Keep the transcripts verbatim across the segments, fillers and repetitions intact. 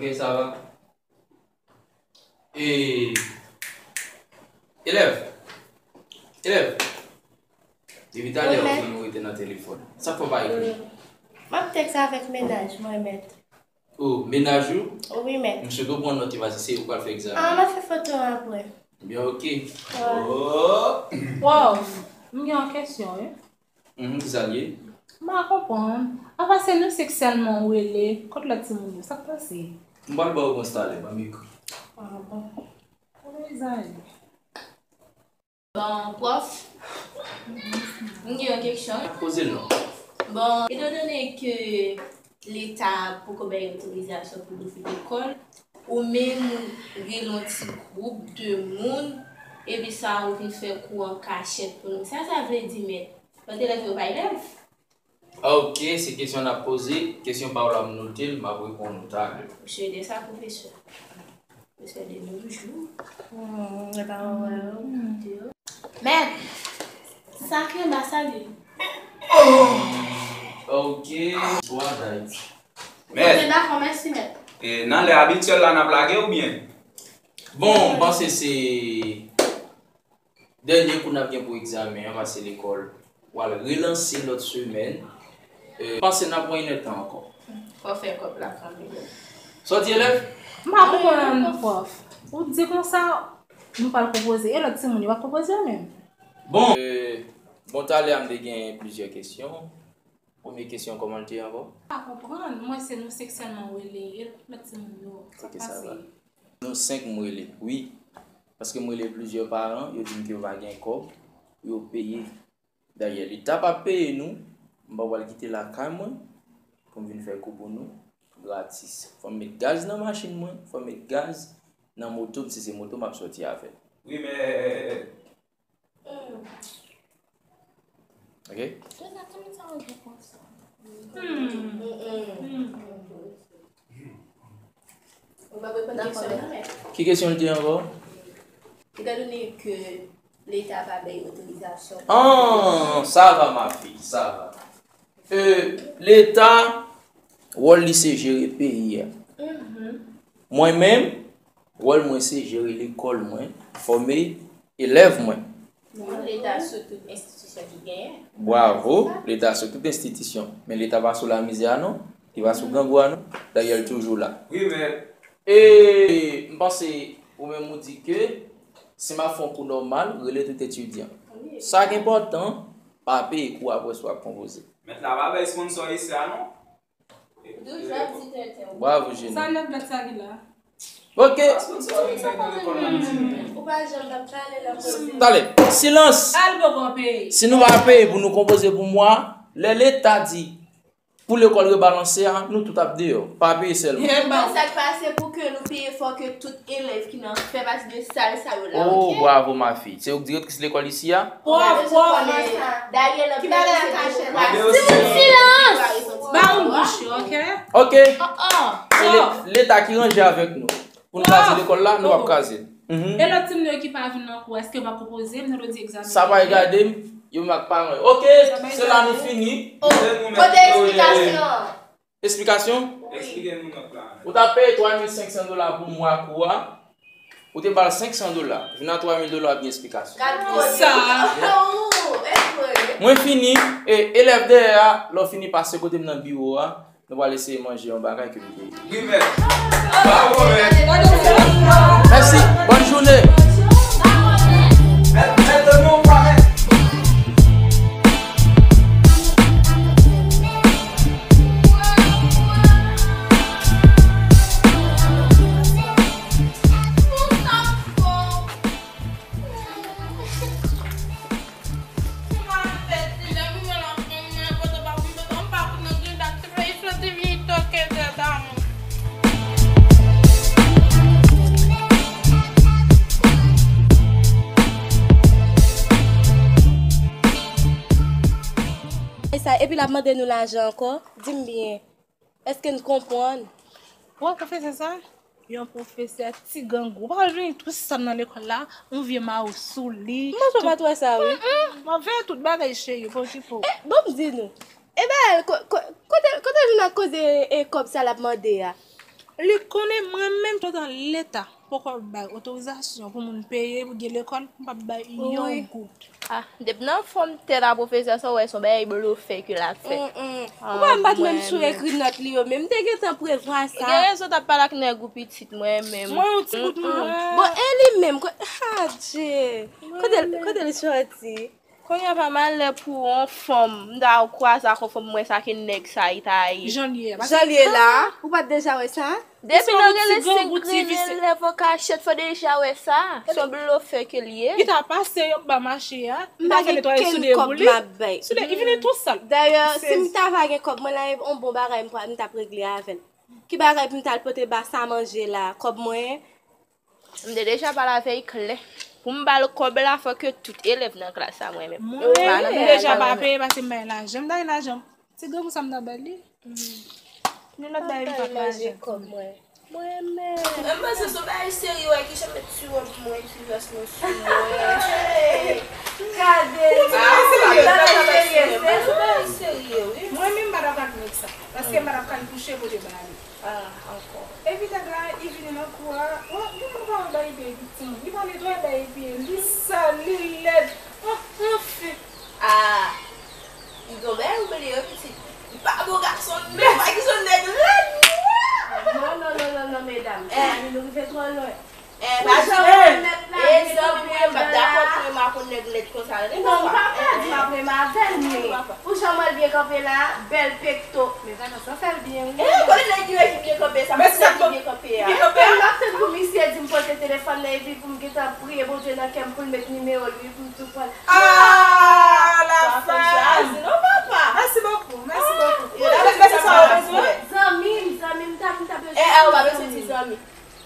Ok, sa va. E, elèv, elèv, depi talè w ap rete nan telefòn. Sa k fè w pa ekri? M ap tèks avèk mennaj mwen, mèt. O, mennaj ou? Wi, mèt. Misye tou pran nòt li pase se ou k pral fè egzamen. A, m ap fè foto apre. Ebyen, oke. Wè. Pwòf, m gen yon kesyon, wi. Mhm, ki sa l ye? M pa konprann. Apa se nou senk sèlman ou rele, kot lòt timoun yo? Sa k pase? M pral ba w repons talè, ban m ekri. A, bon. Kote Izayi? Bon, pwòf, m gen yon kesyon. Poze l non. Bon, etandone ke Leta poko bay otorizasyon pou louvri lekòl, ou menm ou rele yon ti gwoup de moun, epi sa ou vin fè kou an kachèt pou nou. Sa sa vle di, mèt? Lòt elèv yo pa elèv? Ok, se kesyon n ap poze. Kesyon pa w la, m note l, m ap reponn ou talè. Misye de sa, pwofesè. Pwofesè de nos jours. Hmm, e pa wè, wè, wè. Mèt, sa ke m a salye. Ok, bwa day. Mèt. Mwen te dakò, mèsi, mèt. E, nan lè abityèl la, n ap lage oubyen? Bon, m panse se dènye kou n ap gen pou egzamen an, pase lekòl pral relanse lòt semèn. E, m panse n ap pran inèdtan ankò. Fò fè kòb la kanmenm. Sa w di, elèv? M pa konprann, pwòf. Ou di konsa, nou pral konpoze. E lòt timoun yo p ap konpoze yo menm? Bon, e, bon, talè a m te gen plizyè kesyon. Premye kesyon, kòman l te ye ankò? M pa konprann. Mwen, se nou senk sèlman ou rele. E lòt timoun yo, sa k pase? Ok, sa va. Nou senk m rele, wi. Paske m rele plizyè paran, yo di m ke yo pa gen kòb pou yo peye. Dayè, Leta p ap peye nou, m pa pral kite lakay mwen pou m vin fè kou pou nou gratis. Fò m met gaz nan machin mwen, fò m met gaz nan moto m, si se moto m ap sòti avè l. Wi, men Ok? Hmm. Hmm. Ki kesyon l te ankò? Etandone ke Leta pa bay otorizasyon. Ah, sa va, ma fille, sa va. E, Leta, wòl li se jere peyi a. Mhm. Mwen menm, wòl mwen se jere lekòl mwen, fòme elèv mwen. Leta sou tout enstitisyon ki genyen. Bravo, Leta sou tout enstitisyon. Men Leta pa sou lamizè a non, li pa sou grangou a non. Dayè l toujou la. Wi, men. E m panse ou menm ou di ke si m ap fè yon kou nòmal, rele tout etidyan. Wi. Sa k enpòtan, pa peye kou apre si w ap konpoze. Mèt la pa bay sponsò isi a non. Bravo, Jeni. Sa lè bèt sa ki la? Ok. Talè, silans. Si nou pa peye pou nou konpoze pou mwa, lè Leta di pou lekòl rebalanse a, nou tout ap deyò. Pa peye sèlman. Sa k pase pou ke nou peye, fò ke tout elèv ki nan fè pati de sal sa yo la, oh, ok? Bravo, ma fille. Se ou k direktris lekòl isi a? Pwòf, pwòf. Dayè nan peyi se pwòf. Silans! Ba m bouch yo, ok? Ok. Se le- Leta ki ranje avèk nou. Pou n kraze lekòl la, nou p ap kraze. Mhm. E lòt timoun yo ki pa vin nan kou, èske yo p ap konpoze, m te di egzamen? Sa pa regade m, yo menm ak paran yo. Ok, se la nou fini. Kote eksplikasyon an? Esplikasyon? Wi. Ou t ap peye twa mil senk san dola pou mwa kou a. Ou te ba l senk san dola. Vin a twa mil dola, ap gen esplikasyon. Gad koze. Sa. Mwen fini, e elèv dèyè a, lè w fini pase kote m nan biwo a, nou pral eseye manje yon bagay ke m te. Wi, mèt. Bravo, mèt. Mèsi. Bòn jounen. Mèt, mèt, mèt. E sa, epi l ap mande nou lajan ankò? Di m byen, èske n konprann? Wè, pwofesè sa, yon pwofesè ti grangou. Ou pa wè l vini tou sòt nan lekòl la, yon vye mawo sou li. M panse w pa t wè sa, wi. Mm, mm, m ap veye tout bagay, cheri, pa okipe w. E, bon, m di nou. E, ba, ko-, ko-, kote, kote l vin ak koze, e, kòb sa l ap mande a? Li konnen mwen menm, toutan Leta poko bay otorizasyon pou moun peye pou gen lekòl, m p ap bay yon goud. Ah, depi nan fòm tèt a pwofesè sa, w wè se yon bagay blofè ke l ap fè. Ou pa, m pa t menm sou ekri nòt li yo menm, m te gentan prevwa sa. Gen rezon, t ap pale ak nèg ou pitit mwen menm. Mwen yon ti bout mwen. Bon, e li menm, adje, kote l soti? Kounye a pa malè pou yon fanm, m ta kwaze ak yon fanm, m wè sa ke nèg sa, li ta ye. Jan l ye a. Jan l ye la, ou pa t deja wè sa? Depi nan rele se grenn elèv an kachèt, fò deja wè sa. Se yon blofè ke l ye. Li ta pase yon ba mache a, li ta fè netwaye sou de pou li. Sou de, li vini tou sal. Dayè, si m ta va gen kòb mwen la, yon bon bagay m t ap regle avè l. Ki bagay pou m t al pote ba sa manje la, kòb mwen? M te deja pale avè l klè. Pou m ba l kòb la, fò ke tout elèv nan klas la, mwen menm. Mwen, m deja pa peye, pase m bay lajan. M ta gen lajan. Ti grangou sa m ta ba li. Ni lòt bagay m pa t lajan. Mwen menm. M panse se yon bagay serye, wè, ki jan met ti wòb mwen, ti vès mwen sou mwen. Gade. Ah, se pa yon bagay serye, se yon bagay serye, wi. Mwen menm, m pa t ap ak nèg sa. Paske m pa t ap ka al kouche kote ba li. Ah, ankò. Epi nèg la, li vini nan kou a, wè, gen moun pa wè bagay pye li, li pa netwaye bagay pye li, li sal, li lèd. Oh, anfen. Ah, li gon bagay ou bliye wi pitit. Li pa bon gason, men pa ki son nèg lèd. Non, non, non, non, non, medam. Eh. Zanmi nou rive twò lwen. Eh, pa di, eh, zanmi mwen, m pa dakò pou Rema konn nèg lèd konsa, non, papa. Non, m pa di m ap renmen avè l, men pou jan mwen l byen kanpe la, bèl pekto. Men gade sa fè l byen, wi. Eh, kote nèg yo ki byen kanpe sa, men se sa ki byen kanpe a. Byen kanpe a. M ap tann pou misye di m pote telefòn nan, epi pou m gentan priye Bondye nan kè m pou l met nimewo l, wi, pou m tou pran l. Ah, la fanm sa, non, papa. Merci beaucoup, merci beaucoup. Ou te bezwen sa, ou bezwen? Zanmi m, zanmi m, m t ap, m t ap bezwen. Eh, eh, ou pa bezwen ti zanmi.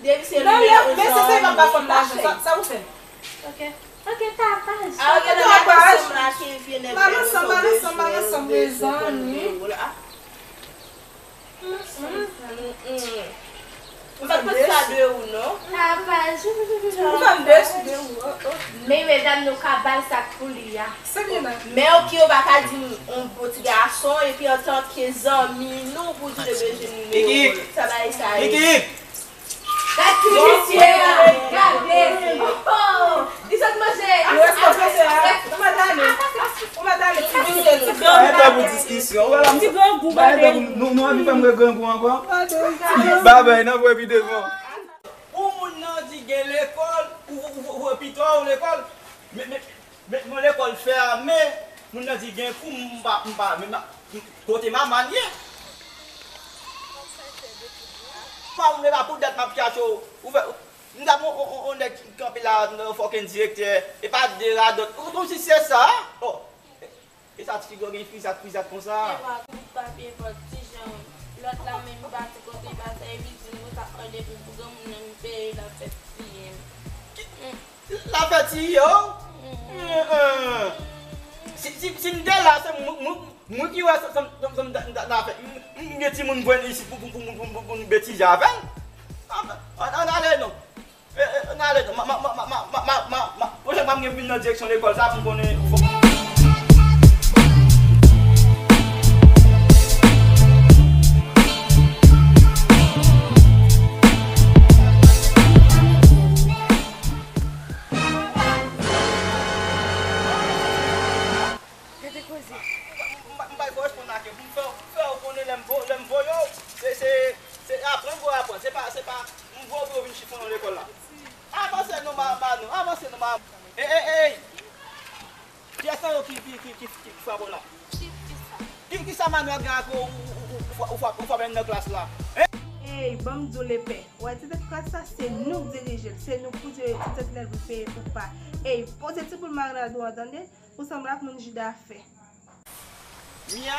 Depi se li menm, men se se pa pa fanm lajan, sa, sa ou fè? Ok. Ok, tapaj. Ah, ok, tapaj. Mal ansanm, mal ansanm, mal ansanm, mezanmi. Ou pa t pran sa de ou, non? Tapaj. Ou fè m desi de ou, oh, oh. Men medam, nou ka ba l sa k pou li a. Se byen, men. Men ok, ou pa ka di m yon bon ti gason, epi antanke zanmi nou, pou di w te bezwen nimewo l. Sa bagay sa ye. Gad ti visye a, gade. Oh, li sot manje. Ou mèt ale. Ou mèt ale, ti visye, ti grangou. Pa gen tan pou diskisyon. Ou wè la, m, ti grangou, pa gen tan pou nou, nou anvi fè m wè grangou ankò. Babay, n ap wè pi devan. Pou moun nan di gen lekòl, ou, ou, ou, ou pito a ou lekòl. Men, men, Men, men lekòl fèmen, moun nan di gen kou, m pa, m pa, men ma, kote manman l ye? Pa ou, men pa pou dat m ap chache w. Ou fè, m t ap on, on, on, on nèg ki kanpe la, nan fucking direktè, e pa de radòt. Ou kòmsi se sa, oh. E sa ti figi w gen frizat, frizat konsa? E pa tout papye vòt, ti jan lòt la menm pati kote pase, epi di nou sa mande pou, pou granmoun nan m peye l ap fè tiye m. L ap fè tiye w? Si, si, si m te la, se mwen, mwen, mwen ki wè sa, sa, sa, sa m ta, m ta, m ta fè. M, m gen timoun mwen isit pou, pou, pou, pou, pou, pou m betize avè l. Ann, ann, ann ale non. E, e, ann ale non. Ma, ma, ma, pwochèn fwa m gen vin nan direksyon lekòl sa pou m konnen. Gade koze. M pa, m pa koresponn ak yo. Pou m fè, pou m fè w konnen lè m vo-, lè m voye w, se, se, se aprann pou aprann. Se pa, se pa, m voye w pou yo vin chifonnen w lekòl la. Avanse non, ma, ma, non. Avanse non, ma. Ey, ey, ey! Kiyès nan yo ki, ki, ki, ki, ki, ki frape w la? Ki, ki sa? Ki, ki sa manwè gen ak ou, ou, ou, ou, ou fra-, ou fra-, ou frape nan klas la? Hein? Ey, ban m di w lepè. Ou wè ti tèt klas sa, se nou k dirije l. Se nou k pou dirije ti tèt lè l pou peye ou pa. Ey, poze ti boul marad ou an, tande? Ou sanble ak moun Jida fè. Mia!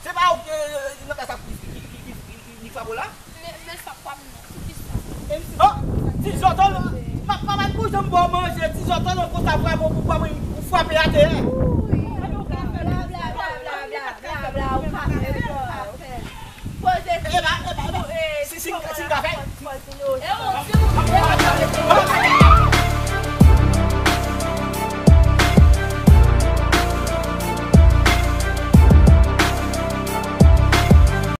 Se pa ou ki, euh, nan klas ap ki, ki, ki frape w la? Men, men sa pa m non. Poukisa? Oh! Ti zòtòl, m ap, m ap, m ap bouje m ba w manje, ti zòtòl, konsa vre, bon, pou, pou, pou frape atè.